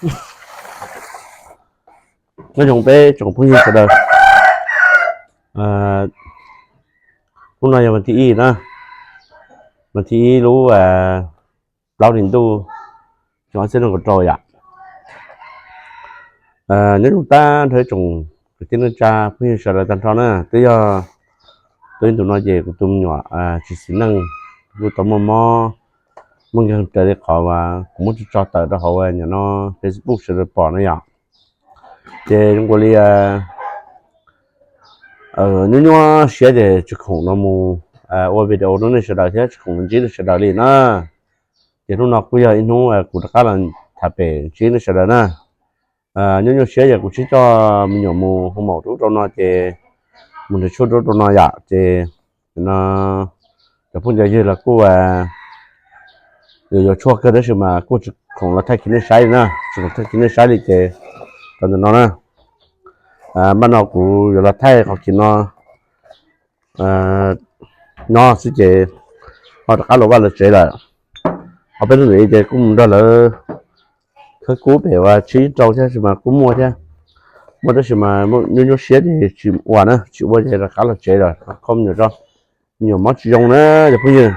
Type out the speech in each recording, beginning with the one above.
Nyob zoo peb tsoom phooj ywg sawv daws. Hnub no yog vas thib ib na, vas thib ib lub plaub hlis ntuj xyoo ob txhiab nees nkaum rau yom. Nyob zoo tag nrho ib tsoom kwv tij neej tsa phooj ywg sawv daws tag nrho na, twb yog tau ib ntus no ces kuv tus me nyuam tsis xis neej, kuj tau muaj mob, muaj nkeeg raws li qhov uas kuv muab tso tawm rau hauv nim no Facebook sawv daws pom na yom. Ces zoo nkaus li nyuaj nyuaj siab ces tsis khoom no mus ua video rau nej sawv daws thiab tsis khoom los ntsib nej sawv daws li na. Ces hnub no kuj yog ib hnub kuv rov qab los tham pem ntsib nej sawv daws na. Nyuaj nyuaj siab yog kuv sib coj me nyuam mus hu maum rau ub rau no ces mus nrhiav tshuaj rau ub rau no yom. Ces no cov phooj cov ywg los kuj yuav yuav tshuaj kawg tab sis mas kuj tsis khoom los thaij khiav nej saib li na, tsis khoom thaij khiav nej saib li ces rau ntawm no na. Npaj no kuv yuav los thaij qhov khiav no nyob xwb ces ho rov qab los vaj los tsev lawm. Ho peb hnub ntawd ces kuj mus nrog lawv khawb kub pem uas tsib rau thiab sis mas kuj muaj thiab, muaj tab sis mas nyuaj nyuaj siab ces tsis ua na, tsis ua ces rov qab los tsev lawm, kho me nyuam tso. Me nyuam mob tsis zoo na cov phooj ywg,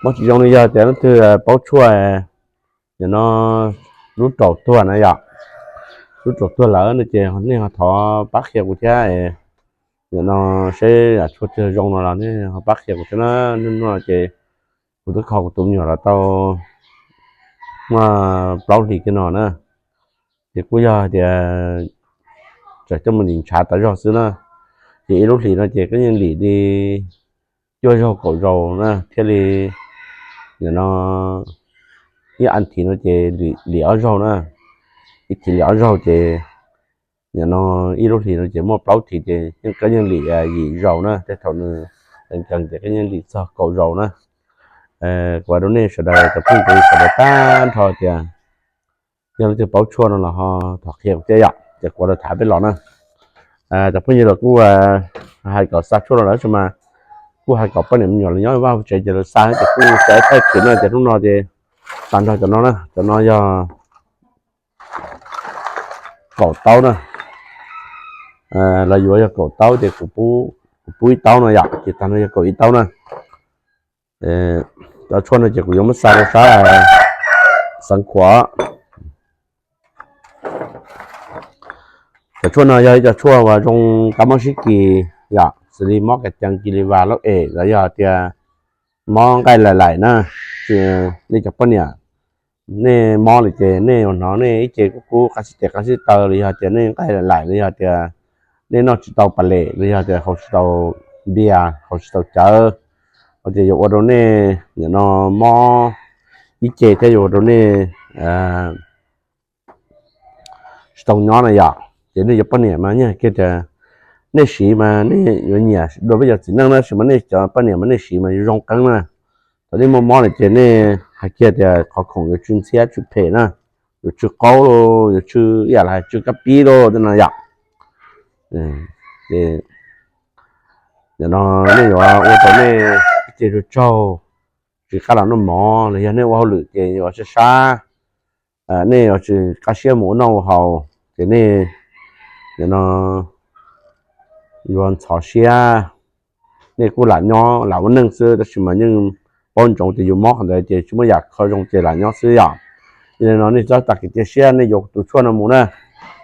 mob tsis zoo li yog tias leej twg paub tshuaj, nim no lub raum tuag na yom, lub raum tuag lawm no ces nej ho thov pab qhia kuv thiab. Nim no seb tshuaj twg zoo no los nej ho pab qhia kuv thiab na. Hnub no ces kuv twb kho kuv tus me nyuam los tau muaj plaub hlis kiag no na, ces kuj yog tias tseem coj mus lim ntshav tas zog xwb na. Ces ib lub hlis no ces koj yeej lim li cuaj zaug kaum zaus na thiaj li, nim no ib as thiv no ces lim ob zaug na, ib thiv lim ob zaug ces nim no ib lub hlis no ces muaj plaub thiv ces yeej koj yeej lim yim zaus na, tej thaum nws nkees ces koj yeej lim txog kaum zaus na. Kuv hais rau nej sawv daws cov phooj ywg sawv daws tag nrho tias yog leej twg paub tshuaj no los ho thov qhia kuv thiab yom, ces kuv los tham peb los na. Cov phooj ywg los kuj hais kom xa tshuaj no lawm tab sis mas kuj hais kom poj niam me nyuam los nyob vaj tsev ces lawv xa ces kuj xa thaij khiav no ces hnub no ces tag nrho cov no na, cov no yog kaum taub na. Los yuav yog kaum taub ces kuv pub ib taub no yom, ces tag no yog kaum ib taub na. Cov tshuaj no ces kuv yuav muab xa rau sab Xeev Khuam. Cov tshuaj no yog ib co tshuaj uas zoo kab mob sib kis yom, xws li mob kas cees kis li vas laub em los yog tias mob nqaij laim laim na. Nej cov poj niam, nej mob lawm ces nej yuav hnov nej ib ce kub kub qab xib tes qab xib taw los yog tias nej nqaij laim laim los yog tias nej noj tsis tau pas lem los yog tias haus tsis tau npias haus tsis tau cawv, ces yuav ua rau nej nim no mob ib ce thiab yuav ua rau nej tsis tau nyob na yom. Ces nej cov poj niam mas yeej hais kiag tias nej siv mas nej yuav nyiam dua peb cov txiv neej na, tab sis mas nej cov poj niam mas nej siv mas yuav zoo qeeb na. Thaum nej muaj mob lawm ces nej hais kiag tias qhov khoom yuav tsw ntxhiab tsw phem na, yuav tsw qaub los yuav tsw ib yam li hais tsw kab pib los tej no yom. Ces nim no nej yuav ua rau nej ib ce tsaug tsaug, tsis qab los noj mov los yog nej ua hauj lwm ces yuav sab sab, nej yuav tsis qab siab mus ua noj ua haus ces nej nim no yuav ntxhov siab. Nej kuj lam nyob lam ua neej xwb tab sis mas yeej paub ntsoov tias yus mob qhov ntawd ces tsis muaj yam kho zoo ces lam nyob xwb yom. Yog li no nej txhob tas kev cia siab, nej yuav tus tshuaj no mus na.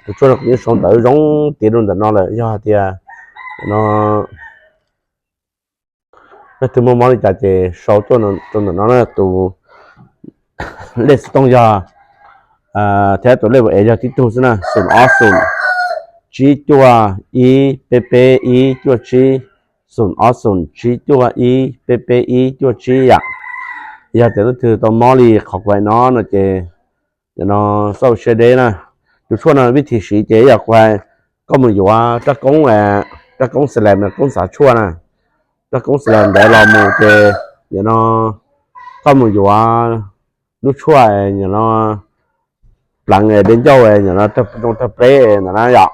Tus tshuaj no kuv yeej sau ntawv zoo tiav rau ntawm no lawm, yog hais tias no leej twg muaj mob li cas ces sau tuaj rau ntawm no na. Tus lej xov tooj yog thiab tus lej ua es yog tib tug xwb na, xoom ob xoom tsib cuaj ib peb peb ib cuaj tsib, xoom ob xoom tsib cuaj ib peb peb ib cuaj tsib yom. Yog tias leej twg tau mob li qhov kuv hais no no ces nim no xauj siab deb na. Tus tshuaj no vib thim siv ces yog kuv hais, koj mus yuav raj koob, raj koob xas las, koob xav tshuaj na, raj koob xas las ntawd los mus ces nim no koj mus yuav lub tshuaj nim no pleev dej ncauj nim no zoo tawg pleb ntawm na yom,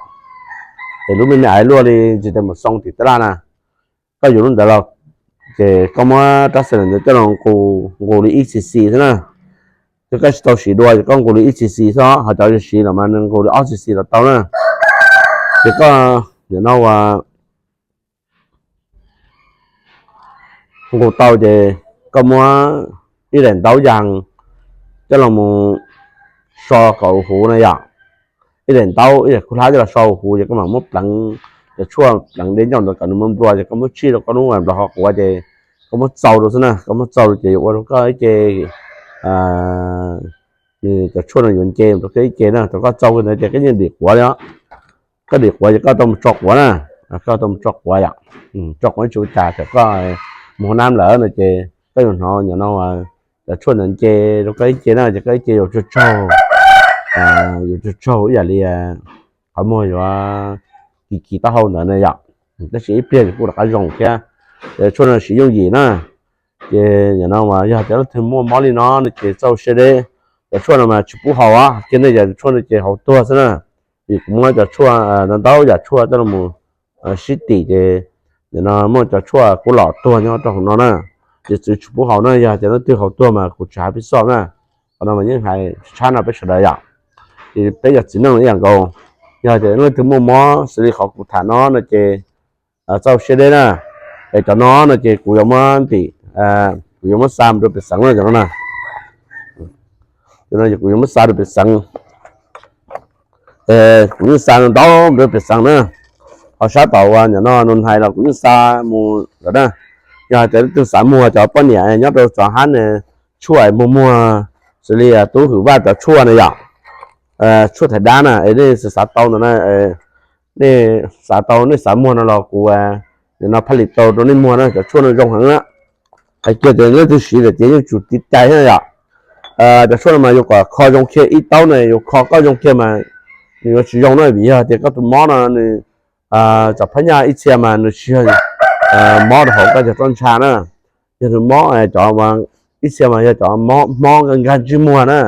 es lub me me aiv luaj li ntsis tes mus xoo tim tab laj na. Koj yuav lub ntawd los ces koj muab rab xas las ntawd coj los nqus, nqus li ib xis xis xwb na. Ces koj tsis tau siv dua ces koj nqus li ib xis xis xwb, ho cov siv los mas nws nqus li ob xis xis los tau na. Ces koj nim no ua nqus tau ces koj muab ib daim ntaub yas coj los mus so kom huv na yom. Ib daim ntaub ib daim kub hlab coj los so huv ces koj mam muab pleev cov tshuaj pleev deb ncauj ntawd kom nws nplua nplua ces koj muab tsij rau koj lub nplog qhov quav ces koj muab txaus rau xwb na. Koj muab txaus rau ces yuav ua rau koj ib ce cov tshuaj no yuav nce rau koj ib ce na. Thaum koj txaus ntawd ces koj yeej dim quav li os. Koj dim quav ces koj tau mus tso quav na. Koj tau mus tso quav yom. Tso quav tsis ua cas, thaum koj mus hauv nab lawm no ces koj yuav hnov nim no cov tshuaj ntawd nce rau koj ib ce na, ces koj ib ce yuav tsaug tsaug, yuav tsaug tsaug ib yam li qhov muag yuav kis kis taub hau ntawd na yom. Tab sis ib pliag ces kuj rov qab zoo thiab. Cov tshuaj no siv yooj yim na. Ces nim no mas yog tias leej twg muaj mob li no no ces txaus siab deb. Cov tshuaj no mas tsis pub haus os, kiag nej cov tshuaj no ces haus tuag xwb na. Vim kuv muab cov tshuaj ntau ntau yam tshuaj coj los sib tim ces nim no muaj cov tshuaj kuv los tuag nyob rau hauv no na. Ces txwv tsis pub haus na, yog tias leej twg haus tuag mas kuv tsis hais peb xoj na. Qhov no mas yeej hais tshab no peb sawv daws yom. Ces peb cov txiv neej ib yam nkaus, yog tias leej twg muaj mob xws li qhov kuv tham no no ces txaus siab deb na. Es cov no no ces kuv yuav muab ntim, kuv yuav muab xa mus rau pem xeev na cov no na. Cov no ces kuv yuav muab xa rau pem xeev. Kuv yeej xa ntau mus rau pem xeev na. Ho sab tom uas nim no nus hais los kuv yeej xa mus lawm na. Yog hais tias leej twg xav muag cov poj niam nyob rau cov hab ne, tshuaj muag muag xws li tub hwm vaj cov tshuaj na yom, tshuaj thaiv dab na es nej xav xav tau ntawd na, nej xav tau nej xav muag no los kuv nim no phaj lis tau rau nej muag na, cov tshuaj no zoo heev na. Hais kiag tias leej twg siv lawm ces yeej tsum tiv cai na yom. Cov tshuaj no mas yuav kom kho zoo kiag, ib taub no yuav kho koj zoo kiag mas nws yuav tsis zoo na, vim yog tias koj tus mob no nws txom phab nyaj ib txhia mas nws tsis yog mob rau hauv koj cov roj ntsha na. Yog nws mob cov ib txhia mas yog cov mob nkag ntsej muag na,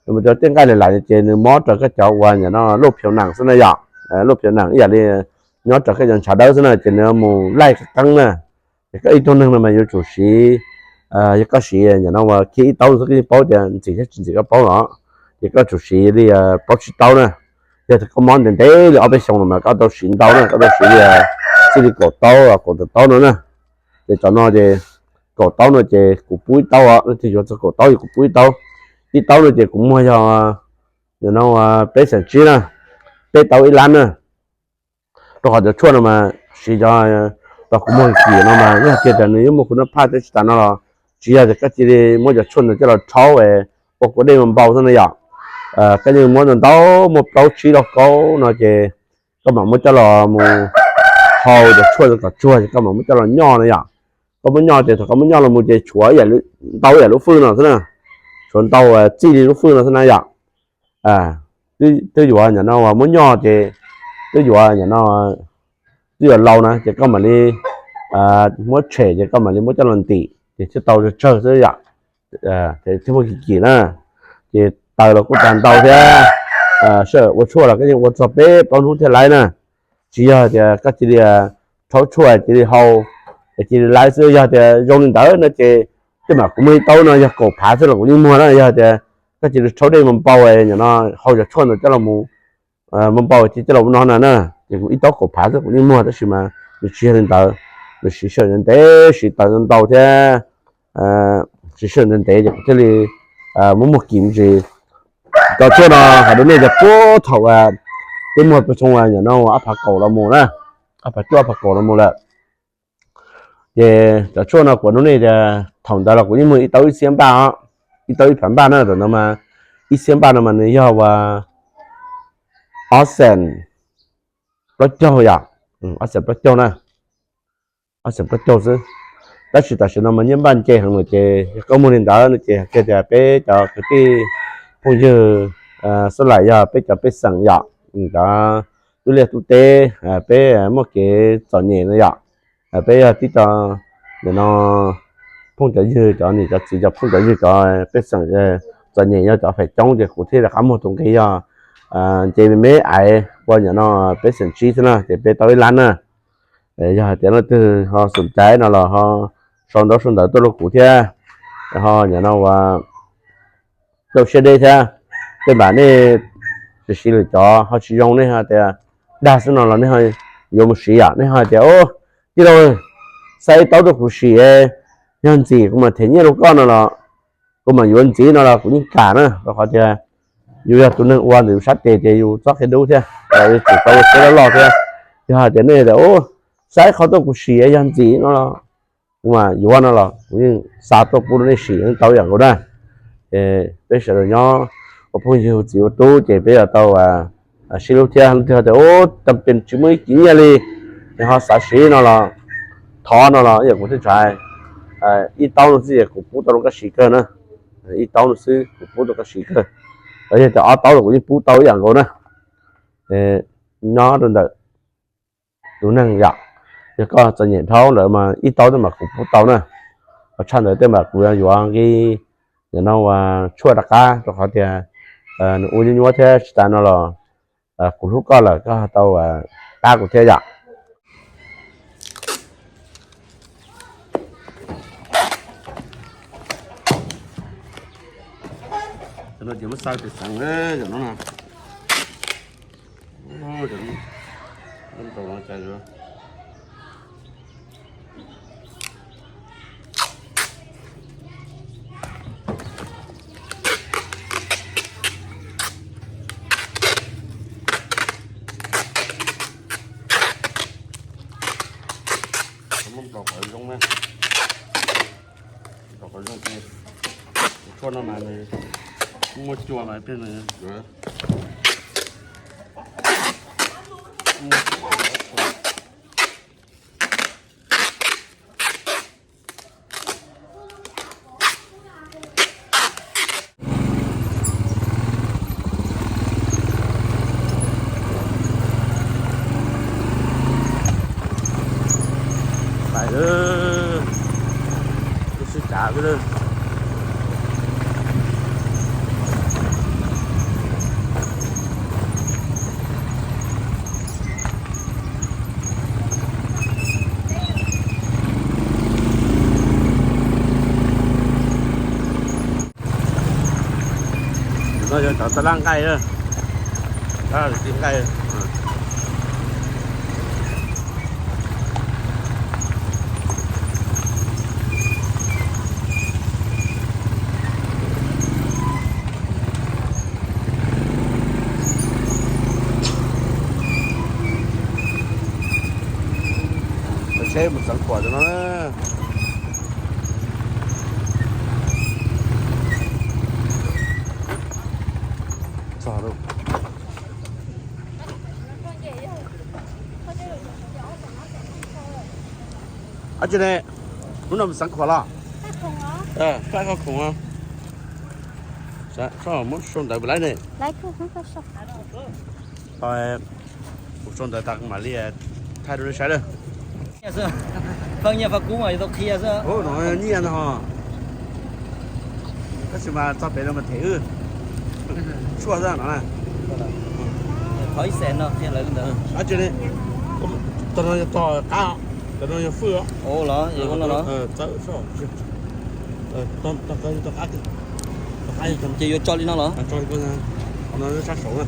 nws mus cov tej nqaij lais lais ces nws mob raws koj cov uas nim no lub phiv nees xwb na yom. Lub phiv nees ib yam li nyob raws koj cov ntshav dawb xwb na ces nws mus laij qeeb na. Ces koj ib tug neeg no mas yuav tsum siv, yog koj siv nim no uas kiag ib taub xwb koj yeej paub tias ntxim thiab tsis ntxim koj paub los, ces koj tsum siv li plaub tsib taub na. Yog tias koj mob ntev ntev li ob peb xyoos los mas koj tau siv ntau na, koj tau siv li txij li kaum taub kaum tawm taub no na. Ces cov no ces kaum taub no ces kuv pub ib taub os, leej twg yuav txog kaum taub ces kuv pub ib taub. Ib taub no ces kuv muag yog nim no peb xeem tsib na, peb taub ib lab na. Rau qhov cov tshuaj no mas siv cov, tau kuv muag kim no mas yog tias nws yuav muaj kuv noj phaj thiab tsis tas no los tsis yog tias koj cia li muab cov tshuaj ntawd coj los rhaub ua kua dej npau xwb na yom. Koj yeej muab ntau ntau, muaj plaub tsib lauj kaub no ces koj mam muab coj los mus hau cov tshuaj kom tsuag ces koj mam muab coj los nyoj na yom. Koj muab nyoj ces thaum koj muab nyoj los mus ces tshuav ntau ib yam lub fwj no xwb na, tshuav ntau txij li lub fwj no xwb na yom. Twb yuav nim no uas muab nyoj ces twb yuav nim no twb yuav laus na ces koj mam li muab tshem ces koj mam li muab coj los ntim ces thiaj tau tsawg xwb yom. Thiaj muaj kim kim na. Ces taws los kuj tag ntau thiab, sij hawm ua tshuaj los koj yeej ua txog peb plaub hnub thiaj laib na. Tsis yog tias koj cia li rhaub tshuaj cia li hau, cia li laib xwb. Yog tias zoo li ntawd no ces tej mam kuv muag ib taub no yog kaum phav xwb los kuv yeej muag na. Yog tias koj cia li rhaub dej npau npau no hau cov tshuaj ntawd coj los mus npau npau ces coj los ua no na, ces kuv ib taub kaum phav xwb kuv yeej muag, tab sis mas nws tsis yog li ntawd, nws siv sij hawm ntev, siv taws ntau thiab siv sij hawm ntev ntev ces kuv thiaj li muab muag kim ntsis. Cov tshuaj no hais rau nej tias puag thaum peb muag peb tshooj nim no ob phav kaum los mus na, ob phav cuaj ob phav kaum los mus lawm. Ces cov tshuaj no kuv nug nej tias thaum ntawd los kuv yeej muag ib taub ib txhiab npaj os, ib taub ib phav npaj na. Thaum ntawd mas ib txhiab npaj no mas nws yog uas ob xees plaub caug yom, ob xees plaub caug na, ob xees plaub caug xwb. Tab sis tam sim no mas nyiaj npaj nce heev lawm ces yog koj muag li ntawd no ces hais kiag tias peb cov kwv tij phooj ywg xab laim yog peb cov pej xeem yom, cov tub liaj tub teb, peb muaj kev txom nyem no yom. Peb yog tib co nim no phooj cov ywg, cov niam cov txiv, cov phooj cov ywg, cov pej xeem txom nyem yog cov feem coob ces kuv thiaj rov qab muag tus nqi yog nce me me aiv ua nim no peb xeem tsib xwb na, ces peb tau ib lab na. Yog hais tias leej twg ho xum cai no los ho sau ntaub sau ntawv tuaj rau kuv thiab, ho nim no ua rau siab deb thiab. Tej npam nej tsis siv lwm cov ho tsis zoo, nej ho tias dag xwb no los nej ho yuav mus siv yom, nej ho tias, Tij laug, xa ib taub rau kuv sim, yog ntxim kuv mam them nyiaj rau koj no los, kuv mam yuav ntxiv no los kuv yeej kam na, rau qhov tias yus yog tus neeg ua ntawm yus sab tes ces yus txoj kev dub thiab, yus tsum tau ua siab loj loj thiab. Yog hais tias nej tias, Xa ib qho tuaj kuv sim, yog ntxim no los kuv mam yuav no los kuv yeej xa tuaj pub rau nej sim yeej tau ib yam nkaus na. Peb sawv daws nyob ua phooj ywg ua txiv ua tub ces peb yuav tau sib hlub thiab. Leej twg tias, Ub, tsis muaj ib kis nyiaj li, es ho xav siv no los thov no los ib yam kuv thiaj tsa ib taub no xwb es kuv pub tau rau koj siv kawg na. Ib taub no xwb kuv pub tau koj siv kawg. Yog tias ob taub los kuv yeej pub tau ib yam nkaus na. Nyob rau ntawm tus neeg yom, yog koj txom nyem dhau ntawd mas ib taub tej mas kuv pub tau na. Ho tshaj ntawd tej mas kuv yuav nqi, nim no ua tshuaj rov qab rau qhov tias nws ua nyuaj nyuaj thiab tsis tas no los kuv hlub koj lawm koj tau pab kuv thiab yom. Cov no ces muab xaws pem xeev, cov no na. Muab rau qhov zoo na, rau qhov zoo, tshuaj no mas nws muaj cua mas peb nws Pais lawm, lub sib cav xwb lawm. No yog cov tab laj nqaij, tab laj nqaij. Seb mus xeev khuam no. Txog lawm. Ab tsi ne, hnub no mus xeev khuam los? Faib koj khoom, muab sau ntawv puas laib ne? Kuv sau ntawv tas mam li thaij rau nej saib lawm. Feej nyiaj feej kub mas yuav tau qhia xwb. No nyiaj no ho. Tab sis mas txog pem no mas them wb tshuaj xwb no. Thov ib xees no qhia lawv li ntawd. Ab tsi ne, tog no yog tog qab, tog no yog fwj. Los txawb, tog qab, tog qab. Ces yuav tso li no los? Tso li no, sab saud na.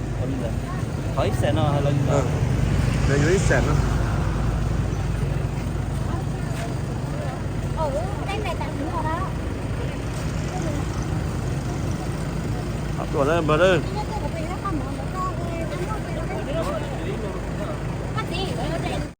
Thov ib xees no los li ntawd. Yuav ib xees no. Tuaj na npawg na.